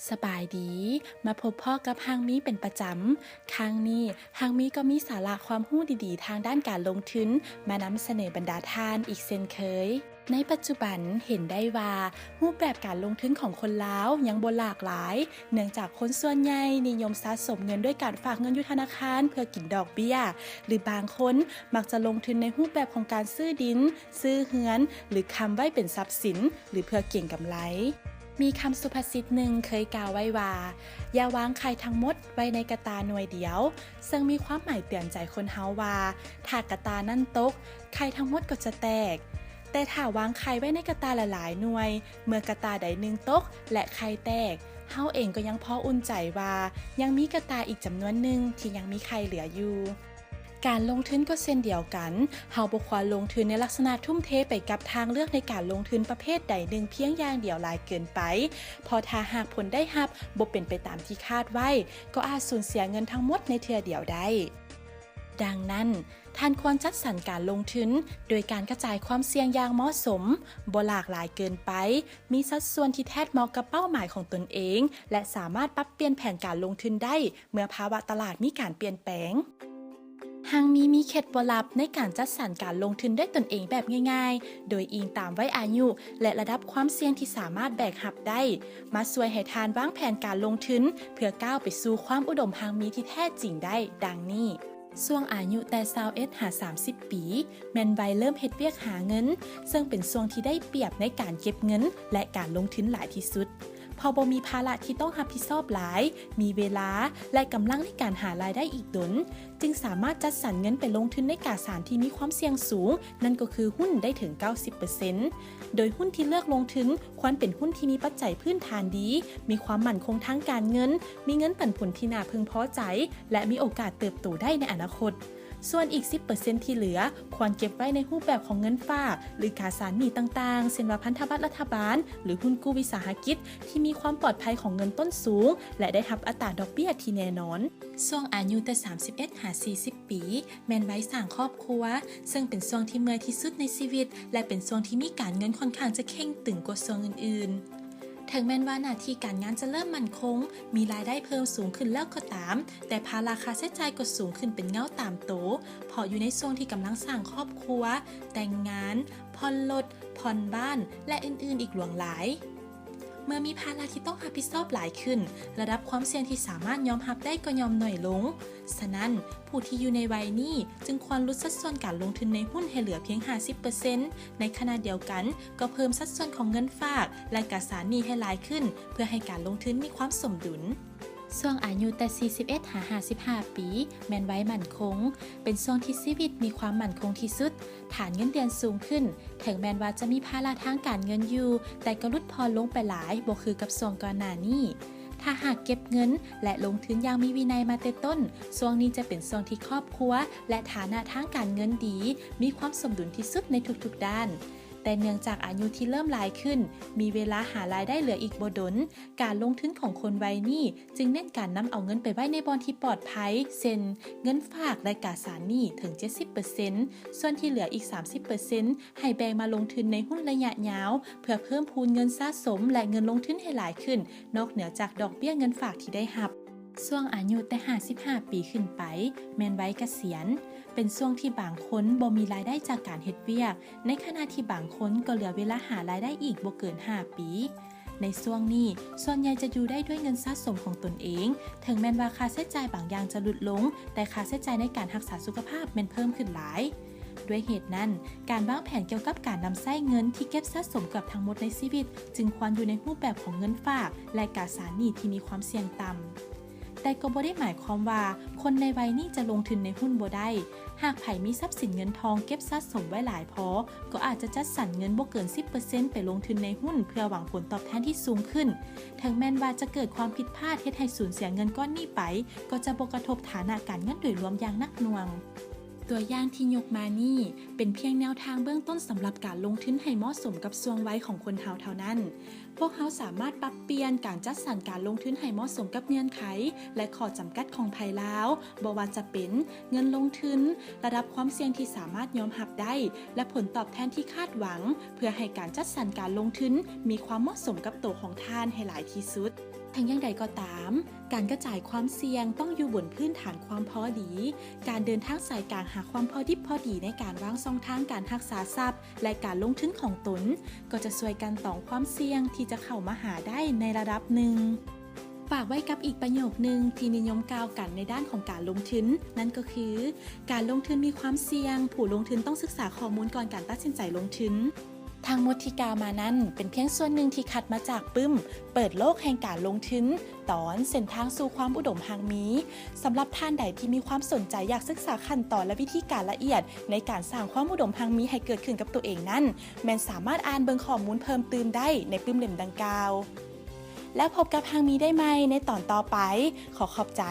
ສະບາຍດີ, ມາພົບພໍ້ກັບຮັງມີເປັນປະຈຳ. ຄັ້ງນີ້ຮັງມີກໍມີສາລະຄວາມຮູ້ດີໆທາງດ້ານການລົງທຶນມານຳສະເໜີບັນດາທ່ານອີກເຊັ່ນເຄີຍ. ໃນປັດຈຸບັນເຫັນໄດ້ວ່າ ຮູບແບບການລົງທຶນຂອງຄົນລາວຍັງບໍ່ຫຼາກຫຼາຍ, ເນື່ອງຈາກຄົນສ່ວນໃຫຍ່ນິຍົມສະສົມເງິນດ້ວຍການຝາກເງິນຢູ່ທະນາຄານເພື່ອກິນດອກເບ້ຍ ຫຼືບາງຄົນມັກຈະລົງທຶນໃນຮູບແບບຂອງການຊື້ດິນ, ຊື້ເຮືອນ ຫຼື ຄຳໄວ້ເປັນຊັບສິນ ຫຼື ເພື່ອເກັງກຳໄລ. ມີຄຳສຸພາສິດໜຶ່ງເຄີຍກ່າວໄວ້ວ່າ, ຢ່າວາງໄຂ່ທັງໝົດໄວ້ໃນກະຕ່າໜ່ວຍດຽວ, ເຊິ່ງມີຄວາມໝາຍເຕືອນໃຈຄົນເຮົາວ່າ ຖ້າກະຕ່ານັ້ນຕົກ, ໄຂ່ທັງໝົດກໍຈະແຕກ. ແຕ່ຖ້າວາງໄຂ່ໄວ້ໃນກະຕ່າຫຼາຍໆໜ່ວຍ, ເມື່ອກະຕ່າໃດໜຶ່ງຕົກ ແລະ ໄຂ່ແຕກ, ເຮົາເອງກໍຍັງພໍອຸ່ນໃຈວ່າ ຍັງມີກະຕ່າອີກຈຳນວນໜຶ່ງທີ່ຍັງມີໄຂ່ເຫຼືອຢູ່. ການລົງທຶນກໍເຊັ່ນດຽວກັນ, ເຮົາບໍ່ຄວນລົງທຶນໃນລັກສະນະທຸ່ມເທໄປກັບທາງເລືອກໃນການລົງທຶນປະເພດໃດໜຶ່ງພຽງຢ່າງດຽວຫຼາຍເກີນໄປ, ເພາະຖ້າຫາກຜົນໄດ້ຮັບບໍ່ເປັນໄປຕາມທີ່ຄາດໄວ້, ກໍອາດສູນເສຍເງິນທັງໝົດໃນເທື່ອດຽວໄດ້. ດັ່ງນັ້ນ, ທ່ານຄວນຈັດສັນການລົງທຶນໂດຍການກະຈາຍຄວາມສ່ຽງຢ່າງເໝາະສົມ, ບໍ່ຫຼາກຫຼາຍເກີນໄປ, ມີສັດສ່ວນທີ່ແທດເໝາະກັບເປົ້າໝາຍຂອງຕົນເອງ ແລະ ສາມາດປັບປ່ຽນແຜນການລົງທຶນໄດ້ ເມື່ອພາວະຕະຫຼາດມີການປ່ຽນແປງ. ຮັງມີມີເຄັດລັບໃນການຈັດສັນການລົງທຶນດ້ວຍຕົນເອງແບບງ່າຍໆ, ໂດຍອີງຕາມໄວອາຍຸ ແລະ ລະດັບຄວາມສ່ຽງທີ່ສາມາດແບກຮັບໄດ້, ມາຊ່ວຍໃຫ້ທ່ານວາງແຜນການລົງທຶນ ເພື່ອກ້າວໄປສູ່ຄວາມອຸດົມຮັ່ງມີທີ່ແທ້ຈິງໄດ້ ດັ່ງນີ້. ຊ່ວງອາຍຸແຕ່ຊາວເອັດຫາສາມສິບປີ ແມ່ນໄວເລີ່ມເຮັດວຽກຫາເງິນ, ເຊິ່ງເປັນຊ່ວງທີ່ໄດ້ປຽບໃນການເກັບເງິນ ແລະ ການລົງທຶນຫຼາຍທີ່ສຸດ. ເພາະບໍ່ມີພາລະທີ່ຕ້ອງຮັບຜິດຊອບຫຼາຍ, ມີເວລາ ແລະ ກຳລັງໃນການຫາລາຍໄດ້ອີກດົນ, ຈຶ່ງສາມາດຈັດສັນເງິນໄປລົງທຶນໃນກາສານທີ່ມີຄວາມສ່ຽງສູງ, ນັ້ນກໍຄືຫຸ້ນໄດ້ເຖິງເກົ້າສິບເປີເຊັນ. ໂດຍຫຸ້ນທີ່ເລືອກລົງທຶນຄວນເປັນຫຸ້ນທີ່ມີປັດໄຈພື້ນຖານດີ, ມີຄວາມໝັ້ນຄົງທາງການເງິນ, ມີເງິນປັນຜົນທີ່ໜ້າເພິ່ງພໍໃຈ ແລະ ມີໂອກາດເຕີບໂຕໄດ້ໃນອະນາຄົດ. ສ່ວນອີກສິບເປີເຊັນທີ່ເຫຼືອ ຄວນເກັບໄວ້ໃນຮູບແບບຂອງເງິນຝາກ ຫຼື ກາສານໜີ້ຕ່າງໆ ເຊັ່ນວ່າພັນທະບັດລັດຖະບານ ຫຼື ຫຸ້ນກູ້ວິສາຫະກິດ ທີ່ມີຄວາມປອດໄພຂອງເງິນຕົ້ນສູງ ແລະ ໄດ້ຮັບອັດຕາດອກເບ້ຍທີ່ແນ່ນອນ. ຊ່ວງອາຍຸແຕ່ສາມສິບເອັດຫາສີ່ສິບປີ ແມ່ນໄວສ້າງຄອບຄົວ, ເຊິ່ງເປັນຊ່ວງທີ່ເມື່ອຍທີ່ສຸດໃນຊີວິດ ແລະ ເປັນຊ່ວງທີ່ມີການເງິນຂ້ອນຂ້າງຈະເຄັ່ງຕຶງກວ່າຊ່ວງອື່ນໆ. ເຖິງແມ່ນວ່າໜ້າທີ່ການງານຈະເລີ່ມໝັ້ນຄົງ, ມີລາຍໄດ້ເພີ່ມສູງຂຶ້ນແລ້ວກໍຕາມ, ແຕ່ພາລະຄ່າໃຊ້ຈ່າຍກໍສູງຂຶ້ນເປັນເງົາຕາມໂຕ, ເພາະຢູ່ໃນຊ່ວງທີ່ກຳລັງສ້າງຄອບຄົວ, ແຕ່ງງານ, ຜ່ອນລົດ, ຜ່ອນບ້ານ ແລະ ອື່ນໆອີກຫຼວງຫຼາຍ. ເມື່ອມີພາລະທີ່ຕ້ອງຮັບຜິດຊອບຫຼາຍຂຶ້ນ, ລະດັບຄວາມສ່ຽງທີ່ສາມາດຍອມຮັບໄດ້ກໍຍ່ອມໜ້ອຍລົງ. ສະນັ້ນ, ຜູ້ທີ່ຢູ່ໃນໄວນີ້ຈຶ່ງຄວນຫຼຸດສັດສ່ວນການລົງທຶນໃນຫຸ້ນໃຫ້ເຫຼືອພຽງຫ້າສິບເປີເຊັນ, ໃນຂະນະດຽວກັນກໍເພີ່ມສັດສ່ວນຂອງເງິນຝາກ ແລະ ກາສານໜີ້ໃຫ້ຫຼາຍຂຶ້ນ ເພື່ອໃຫ້ການລົງທຶນມີຄວາມສົມດຸນ. ຊ່ວງອາຍຸແຕ່ສີ່ສິບເອັດຫາຫ້າສິບຫ້າປີ ແມ່ນໄວໝັ້ນຄົງ, ເປັນຊ່ວງທີ່ຊີວິດມີຄວາມໝັ້ນຄົງທີ່ສຸດ, ຖານເງິນເດືອນສູງຂຶ້ນ, ເຖິງແມ່ນວ່າຈະມີພາລະທາງການເງິນຢູ່, ແຕ່ກໍຫຼຸດຜ່ອນລົງໄປຫຼາຍ, ບໍ່ຄືກັບຊ່ວງກ່ອນໜ້ານີ້. ຖ້າຫາກເກັບເງິນ ແລະ ລົງທຶນຢ່າງມີວິໄນມາແຕ່ຕົ້ນ, ຊ່ວງນີ້ຈະເປັນຊ່ວງທີ່ຄອບຄົວ ແລະ ຖານະທາງການເງິນດີ, ມີຄວາມສົມດຸນທີ່ສຸດໃນທຸກໆດ້ານ. ແຕ່ເນື່ອງຈາກອາຍຸທີ່ເລີ່ມຫຼາຍຂຶ້ນ, ມີເວລາຫາລາຍໄດ້ເຫຼືອອີກບໍ່ດົນ, ການລົງທຶນຂອງຄົນໄວນີ້ຈຶ່ງເນັ້ນການນຳເອົາເງິນໄປໄວ້ໃນບ່ອນທີ່ປອດໄພ, ເຊັ່ນ ເງິນຝາກ ແລະ ກາສານໜີ້ເຖິງເຈັດສິບເປີເຊັນ, ສ່ວນທີ່ເຫຼືອອີກສາມສິບເປີເຊັນ ໃຫ້ແບ່ງມາລົງທຶນໃນຫຸ້ນໄລຍະຍາວ ເພື່ອເພີ່ມພູນເງິນສະສົມ ແລະ ເງິນລົງທຶນໃຫ້ຫຼາຍຂຶ້ນ, ນອກເໜືອຈາກດອກເບ້ຍເງິນຝາກທີ່ໄດ້ຮັບ. ຊ່ວງອາຍຸແຕ່ຫ້າສິບຫ້າປີຂຶ້ນໄປ ແມ່ນໄວກະສຽນ, ເປັນຊ່ວງທີ່ບາງຄົນບໍ່ມີລາຍໄດ້ຈາກການເຮັດວຽກ, ໃນຂະນະທີ່ບາງຄົນກໍເຫຼືອເວລາຫາລາຍໄດ້ອີກບໍ່ເກີນຫ້າປີ. ໃນຊ່ວງນີ້, ສ່ວນໃຫຍ່ຈະຢູ່ໄດ້ດ້ວຍເງິນສະສົມຂອງຕົນເອງ, ເຖິງແມ່ນວ່າຄ່າໃຊ້ຈ່າຍບາງຢ່າງຈະຫຼຸດລົງ, ແຕ່ຄ່າໃຊ້ຈ່າຍໃນການຮັກສາສຸຂະພາບແມ່ນເພີ່ມຂຶ້ນຫຼາຍ. ດ້ວຍເຫດນັ້ນ, ການວາງແຜນກ່ຽວກັບການນຳໃຊ້ເງິນທີ່ເກັບສະສົມເກືອບທັງໝົດໃນຊີວິດ ຈຶ່ງຄວນຢູ່ໃນຮູບແບບຂອງເງິນຝາກ ແລະ ກາສານໜີ້ທີ່ມີຄວາມສ່ຽງຕ່ຳ. ແຕ່ກໍບໍ່ໄດ້ໝາຍຄວາມວ່າຄົນໃນໄວນີ້ຈະລົງທຶນໃນຫຸ້ນບໍ່ໄດ້. ຫາກໃຜມີຊັບສິນເງິນທອງເກັບສະສົມໄວ້ຫຼາຍພໍ, ກໍອາດຈະຈັດສັນເງິນບໍ່ເກີນສິບເປີເຊັນໄປລົງທຶນໃນຫຸ້ນ ເພື່ອຫວັງຜົນຕອບແທນທີ່ສູງຂຶ້ນ. ເຖິງແມ່ນວ່າຈະເກີດຄວາມຜິດພາດເຮັດໃຫ້ສູນເສຍເງິນກ້ອນນີ້ໄປ, ກໍຈະບໍ່ກະທົບຖານະການເງິນໂດຍລວມຢ່າງໜັກໜ່ວງ. ຕົວຢ່າງທີ່ຍົກມານີ້ ເປັນພຽງແນວທາງເບື້ອງຕົ້ນສຳລັບການລົງທຶນໃຫ້ເໝາະສົມກັບຊ່ວງໄວຂອງຄົນເຮົາເທົ່ານັ້ນ. ພວກເຮົາສາມາດປັບປ່ຽນການຈັດສັນການລົງທຶນໃຫ້ເໝາະສົມກັບເງື່ອນໄຂ ແລະ ຂໍ້ຈຳກັດຂອງໃຜລາວ, ບໍ່ວ່າຈະເປັນເງິນລົງທຶນ, ລະດັບຄວາມສ່ຽງທີ່ສາມາດຍອມຮັບໄດ້ ແລະ ຜົນຕອບແທນທີ່ຄາດຫວັງ, ເພື່ອໃຫ້ການຈັດສັນການລົງທຶນມີຄວາມເໝາະສົມກັບໂຕຂອງທ່ານໃຫ້ຫຼາຍທີ່ສຸດ. ເຖິງຢ່າງໃດກໍຕາມ, ການກະຈາຍຄວາມສ່ຽງຕ້ອງຢູ່ບົນພື້ນຖານຄວາມພໍດີ. ການເດີນທາງສາຍກາງຫາຄວາມພໍດິບພໍດີໃນການວາງຊ່ອງທາງການຮັກສາຊັບ ແລະ ການລົງທຶນຂອງຕົນ ກໍຈະຊ່ວຍກັ່ນຕອງຄວາມສ່ຽງທີ່ຈະເຂົ້າມາຫາໄດ້ໃນລະດັບໜຶ່ງ. ຝາກໄວ້ກັບອີກປະໂຫຍກໜຶ່ງທີ່ນິຍົມກ່າວກັນໃນດ້ານຂອງການລົງທຶນ, ນັ້ນກໍຄື ການລົງທຶນມີຄວາມສ່ຽງ, ຜູ້ລົງທຶນຕ້ອງສຶກສາຂໍ້ມູນກ່ອນການຕັດສິນໃຈລົງທຶນ. ທັງໝົດທີ່ກ່າວມານັ້ນ ເປັນພຽງສ່ວນໜຶ່ງທີ່ຄັດມາຈາກປຶ້ມເປີດໂລກແຫ່ງການລົງທຶນ ຕອນເສັ້ນທາງສູ່ຄວາມອຸດົມຮັ່ງມີ. ສຳລັບທ່ານໃດທີ່ມີຄວາມສົນໃຈຢາກສຶກສາຂັ້ນຕອນ ແລະ ວິທີການລະອຽດໃນການສ້າງຄວາມອຸດົມຮັ່ງມີໃຫ້ເກີດຂຶ້ນກັບຕົວເອງນັ້ນ, ແມ່ນສາມາດອ່ານເບິ່ງຂໍ້ມູນເພີ່ມຕື່ມໄດ້ໃນປຶ້ມເຫຼັ້ມດັ່ງກ່າວ. ແລ້ວພົບກັບຮັ່ງມີໄດ້ໃໝ່ໃນຕອນຕໍ່ໄປ. ຂໍຂອບໃຈ.